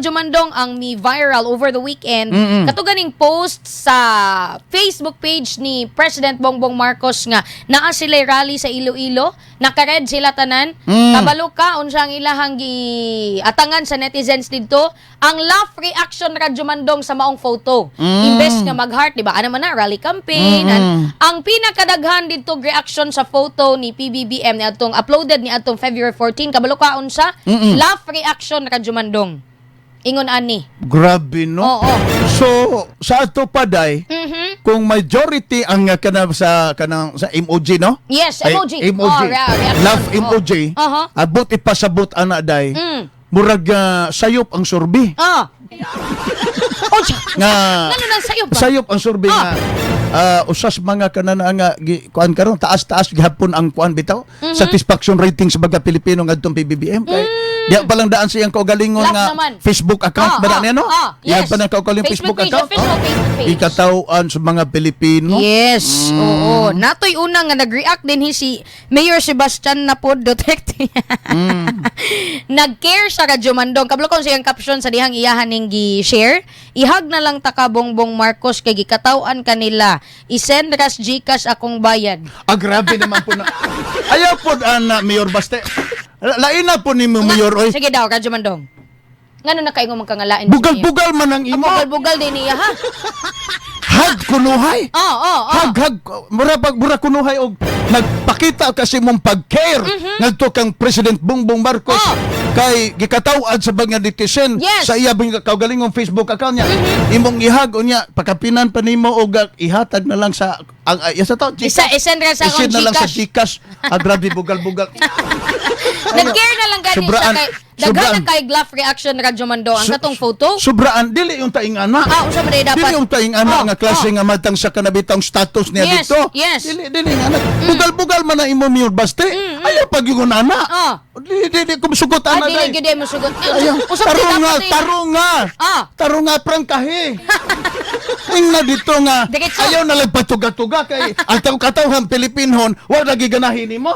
Jumandong, ang mi viral over the weekend, kato ganing post sa Facebook page ni President Bongbong Marcos nga naa sila rally sa Iloilo, naka-red sila tanan. Kabalo ka unsa ang ilahang giatangan sa netizens didto? Ang laugh reaction, Radyo Mandong, sa maong photo. Imbes nga mag-heart, di ba? Ano man na rally campaign. Ang pinakadaghan didto reaction sa photo ni PBBM ni atong uploaded ni atong February 14, kabalo ka unsa? Laugh reaction, Radyo Mandong. Ingon ani. Grabe, no? Oo. So, sa ato paday, kung majority ang kana sa kanang sa emoji, no? Yes, Ay, emoji. Emoji. Oh, reaction. Love emoji. Abot ipasabot ana day. Murag sayop ang survey. Oh, siya. Nga Ngano nang sayop ba? Sayop ang survey nga usas mga kanana nga kuan karon, taas-taas gihapon ang kuan bitaw satisfaction rating sa mga Pilipino ngadtong PBBM kay diya pa lang daan siyang kaugalingon Laugh nga naman. Facebook account ba na niya, no? Yes. Iya pa nang kaugalingon Facebook Facebook, page, account. official Facebook page. Ikataw-an sa mga Pilipino. Yes, oo. Natoy una nga nag-react din hi si Mayor Sebastian Napod Duterte. Nag-care sa Radyo Mandong. Kabalo ko siyang caption sa dihang iyahan ning gi-share. "Ihag na lang taka Bongbong Marcos kay gikataw-an kanila. I-send ras GCash akong bayad." Ah, grabe naman po na. Ayaw po ana, Mayor Baste. Lain na po ni mo, Mayor, oy. Sige daw, Radyo Mandong. Ngano na kaingon magkangalain si Mayor? Bugal-bugal man ang imo. Bugal-bugal din niya ha. Hag kunuhay. Oo. Hag hag mura pag mura kunuhay og nagpakita kasi mong pag-care ngadto kang President Bongbong Marcos kay gikataw-an sa mga netizen sa iya bang kaugalingong Facebook account niya. Imong ihag unya pakapinan pa nimo og ihatag na lang sa ang sa to Isa i-send ra sa akong I-send na lang sa GCash. GCash. Ah, grabe, bugal-bugal. Nag-care na lang gani siya Sobraan. kay daghan Sobraan. na kay laugh reaction, Radyo Mando, ang katong photo. Sobraan dili yung taing ana. Ah, unsa man day dapat? Dili yung taing ana nga klase nga matang sa kanabitang status niya dito. Dili dili nga ana. Bugal-bugal man ang imo, Mayor Baste. Ayaw pag yung ana. Dili dili kum sugot Ah, ana dili day. gyud ay mosugot. Ayaw. Unsa man day Tarong nga, dapat eh? tarong nga. Tarong nga prangkahe. Ing na dito nga Diretso. ayaw na lang patuga-tuga kay ang tao katawhan Pilipinhon wa lagi ganahin nimo.